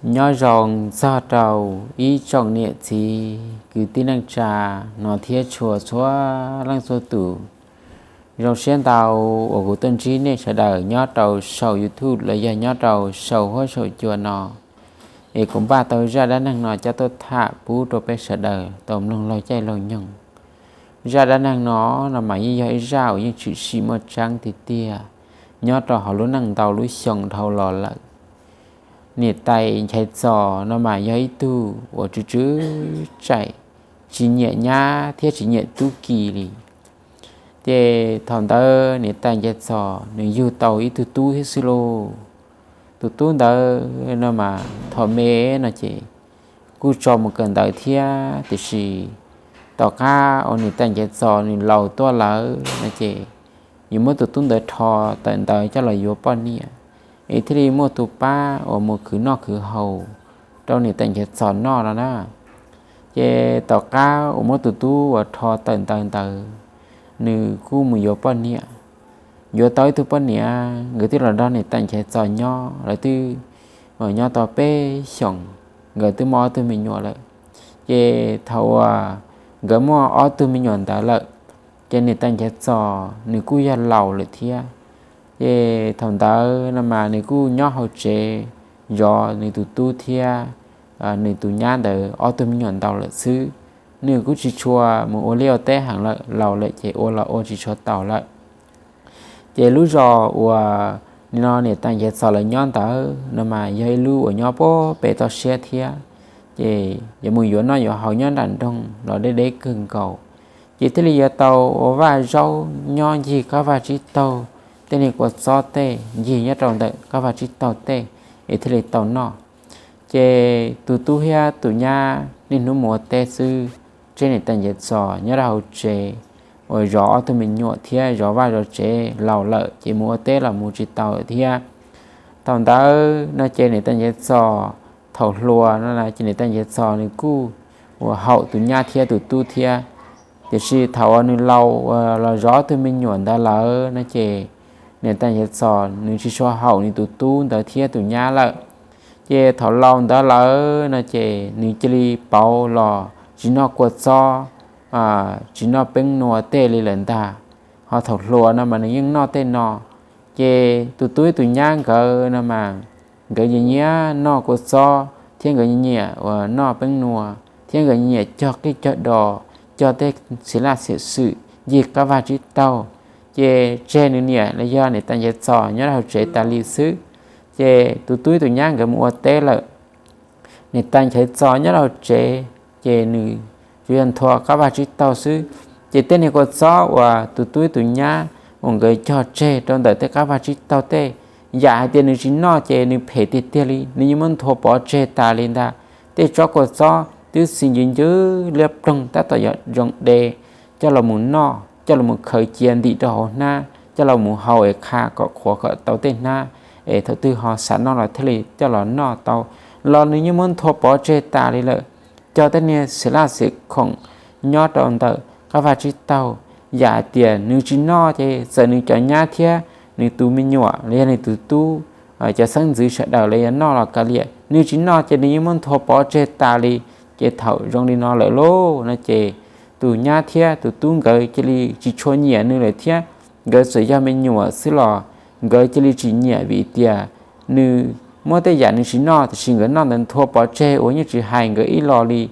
Nyob zoo txog rau ib tsoom niam txiv kwv tij neej tsa no thiab tshua txhua leej txhua tus. Zoo siab ntau uas kuv tuaj ntsib nej sawv daws nyob rau saum YouTube los yog nyob rau saum huab saum cua no, es kuv npaj tau zaj dab neeg no coj tuaj tham pub rau peb sawv daws tau mloog laug caij laug nyoog. Zaj dab neeg no, no mas yeej yog ib zaj uas yeej tshwm sim muaj tseeb tiag tiag nyob rau hauv lub neej ntau lub xyoo dhau los lawm. Niam tais Nchaiv Txos no mas yog ib tug uas tsw tsw tsaim, tsis nyiam nyab thiab tsis nyiam tub ki li. Ces thaum ntawd niam tais Nchaiv Txos nws yug tau ib tug tub thiab xwb lauj. Tus tub ntawd no mas thaum me no ces kuj tso mus kawm ntawv thiab, tiam sis tom qab uas niam tais Nchaiv Txos nws laus tuaj lawm no ces yuav muab tus tub ntawd rho tawm ntawv coj los yuav poj niam, es thiaj li muaj tus pab uas mus khwv noj khwv haus rau niam tais Nchaiv Txos noj no na. Ces tom qab uas muab tus tub uas rho tawm ntawv ntawd, nws kuj mus yuav poj niam. Yuav tau ib tug poj niam, nkawd twb los nrog niam tais Nchaiv Txos nyob, lawv twb nyob tau peb xyoos, nkawd twb muaj ob tug me nyuam lawm. Ces thaum uas nkawd muaj ob tug me nyuam ntawd lawm, ces niam tais Nchaiv Txos nws kuj yog laus lawm thiab. Ces thaum ntawd no mas nws kuj nyob hauv tsev zov nws tus tub thiab nws tus nyab ntawd ob tug me nyuam ntau lawm xwb. Nws kuj tsis tshua mus ua liaj ua teb heev lawm, laus lawm ces ua los ua tsis tshua taus lawm. Ces lub zos uas nim no niam tais Nchaiv Txos lawv nyob ntawd no mas yog ib lub uas nyob puag pem toj siab thiab. Ces yuav mus yuav noj yuav haus nyob nram nroog los deb deb kawg nkaus. Ces thiaj li yuav tau ua vaj zaub nyob ncig qab vaj tsib taug, tej niag kua txob tej ncig nyob rau ntawm qab vaj tsib taug tej, es thiaj li tau noj. Ces tus tub thiab tus nyab niaj hnub mus ua teb xwb, tseg niam tais Nchaiv Txos nyob rau hauv tsev uas zov ob tug me nyuam thiab zov vaj zov tsev, laus lawm ces mus ua teb los mus tsis tau thiab. Thaum ntawd no ces niam tais Nchaiv Txos thaum hluas no ces niam tais Nchaiv Txos nws kuj uas haum tus nyab thiab tus tub thiab. Tiam sis thaum uas nws laus uas los zov ob tug me nyuam ntawd lawm no ces niam tais Nchaiv Txos nws tsis tshua haum nws tus tub ntawd thiab tus nyab lawm. Ces thaum laus ntawd lawm no ces nws cia li pauv los tsis noj kua txob, tsis noj peeb nua tej li lawm ntag. Ho thaum hluas no mas nws yeej noj tej no. Ces tus tub ib tus nyab nkawd no mas nkawd nyiam nyiam noj kua txob thiab nkawd nyiam nyiam uas noj peeb nua, thiab nkawd nyiam nyiam cog qij cog dos, cog tej xiv laj xiv xwm ncig qab vaj tsib taug. Ces tseg nws niam los yog niam tais Nchaiv Txos nyob rau hauv tsev tas li xwb. Ces tus tub ib tus nyab nkawd mus ua teb lawm, niam tais Nchaiv Txos nyob rau hauv tsev, ces nws tsuas yog nthua qab vaj tsib taug xwb. Ces tej niag kua txob uas tus tub ib tus nyab uas nkawd cog tseg rau ntawm tej qab vaj tsib taug tej, yam hais tias nws tsis noj ces nws phem tiag tiag li, nws yeej muab nthua pov tseg tas li ntag. Tej tsob kua txob twb xi ncw ncw liab ploog tab tom yuav zoo de, coj los mus noj, coj los mus khaws cia ntim rau hauv hnab, coj los mus hau es qha kom qhuav kom tau tej hnab, es thaum twg ho xav noj los thiaj li coj los noj tau. Los nws yeej muab nthua pov tseg tas li lawm. Cog tej niag xiv laj xiv khoom nyob rau ntawm qab vaj tsib taug, yam hais tias nws tsis noj ces txawm nws cov nyab thiab nws tus me nyuam los yog nws tus tub, cov xeeb ntxwv sawv daws los yuav noj los kav liam, nws tsis noj ces nws yeej muab nthua pov tseg tas li. Ces thaum zoo li no lawm lauj no ces tus nyab thiab tus tub nkawd cia li tsis tshua nyiam nws lawm thiab. Nkawd txawm yog me nyuam xwb los nkawd cia li tsis nyiam vim tias nws muab tej yam nws tsis noj tiam sis nkawd noj ntawd nthua pov tseg uas yeej tsis hais nkawd ib los li.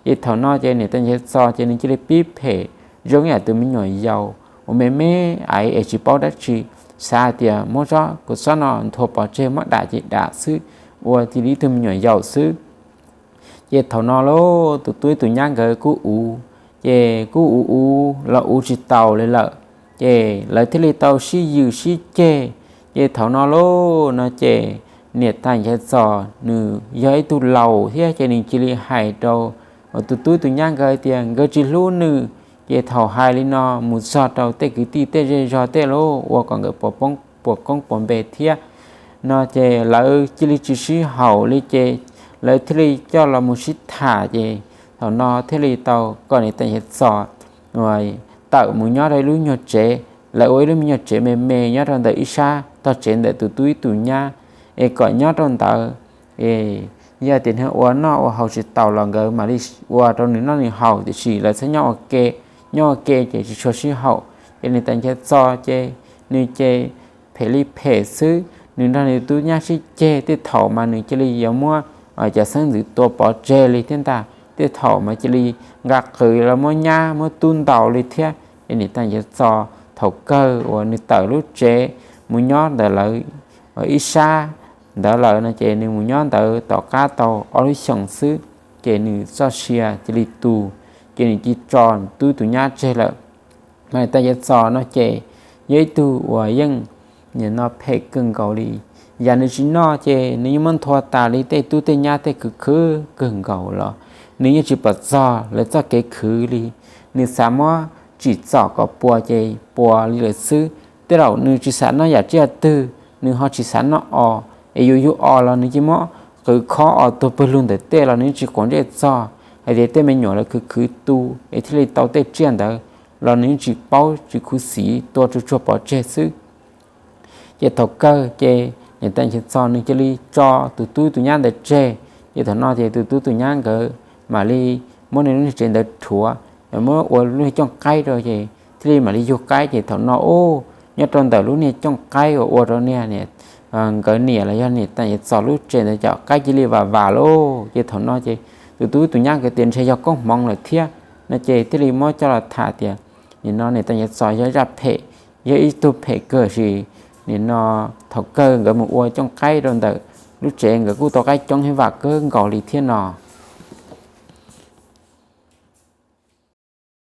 Ces thaum no ces niam tais Nchaiv Txos ces nws cia li pib phem zoo ib yam tus me nyuam yaus uas me me aiv es tsis paub dab tsi, xav hais tias muab tsob kua txob no nthua pov tseg muab dam ces dam xwb, ua cia li ib tug me nyuam yaus xwb. Ces thaum no lauj tus tub ib tus nyab nkawd kuj uv, ces kuj uv uv los uv tsis taus li lawm, ces lawv thiaj li tau sib yws sib ceg. Ces thaum no lauj no ces niam tais Nchaiv Txos nws yog ib tug laus thiab ces nws cia li hais rau tus tub tus nyab nkawd tias nkawd tsis hlub nws. Ces thaum hais li no mus txog rau tej kwv tij tej zej zog tej lauj ua kom nkawd puas poob puas koob puas npe thiab no ces lawv cia li tsis sib haum li ces lawv thiaj li coj los mus sib tham ces thaum no thiaj li tau kom niam tais Nchaiv Txos tawm mus nyob rau ib lub nyuag tsev, lawv ua ib lub me nyuag tsev me me nyob rau ntawm ib sab tog tsev ntawm tus tub ib tus nyab, es kom nyob rau ntawd es yog tias nws ua noj ua haus tsis taus los nkawd mam li ua rau nws noj nws haus, tiam sis lawv txhob nyob ua ke, nyob ua ke ces tsis tshua sib haum. Ces niam tais Nchaiv Txos ces nws ces phem li phem xwb, nws nrog nws tub nyab sib ceg, tej thaum mas nws cia li yuav muab cov xeeb ntxwv tua pov tseg li thiab ntag, tej thaum mas cia li nqa qws los muab nyab muab tub ntaus li thiab. Ces niam tais Nchaiv Txos thaum kawg uas nws tawm lub tsev mus nyob ntawm lawv ib sab ntawd lawm no ces nws mus nyob ntawd tom qab tau ob lub xyoos xwb, ces nws txoj sia cia li tu, ces nws cia li tso tub tus nyab tseg lawm. Mas niam tais Nchaiv Txos no ces yog ib tug uas yeej nim no phem kawg nkaus li. Yam nws tsis noj ces nws yeej muab nthua tas li, tej tub tej nyab tej khwv khwv kawg nkaus los nws yeej tsis pom txog lawv txoj kev khwv li. Nws xav muab tsim txom kom puas ces puas li lawm xwb. Tej zaum nws tsis xav noj yam tsiaj twg, nws ho tsis xav noj os, es yus yug os los nws cia li muab qws khob os tuag pawg lug ntawm tej los nws tsis quav ntsej txog hais tias tej me nyuam lawv khwv khwv tu es thiaj li tau tej tsiaj ntawd, los nws tsis paub, tsis khuv xim, tua tsuag tsuag pov tseg xwb. Ces thaum kawg ces niam tais Nchaiv Txos nws cia li tso tus tub tus nyab ntawd tseg. Ces thaum no ces tus tub tus nyab nkawd mam li muab nws lub niag tsev ntawd rhuav, muab ua lub niag cooj qaib rau ces thiaj li mam li yug qaib. Ces thaum no ub, nyob rau ntawm lub niag cooj qaib uas ua rau niag niam, nkawd niam los yog niam tais Nchaiv Txos lub tsev ntawd cov qaib cia li vam vam lauj. Ces thaum no ces tus tub tus nyab nkawd tias ntshe yog koob hmoov lawm thiab no ces thiaj li muab coj los tham tias nim no niam tais Nchaiv Txos yog zaj phem, yog ib tug phem kawg sis, nim no thaum kawg nkawd mus ua cooj qaib rau ntawm lub tsev nkawd kuj tau qaib coob thiab vam kawg nkaus li thiab no.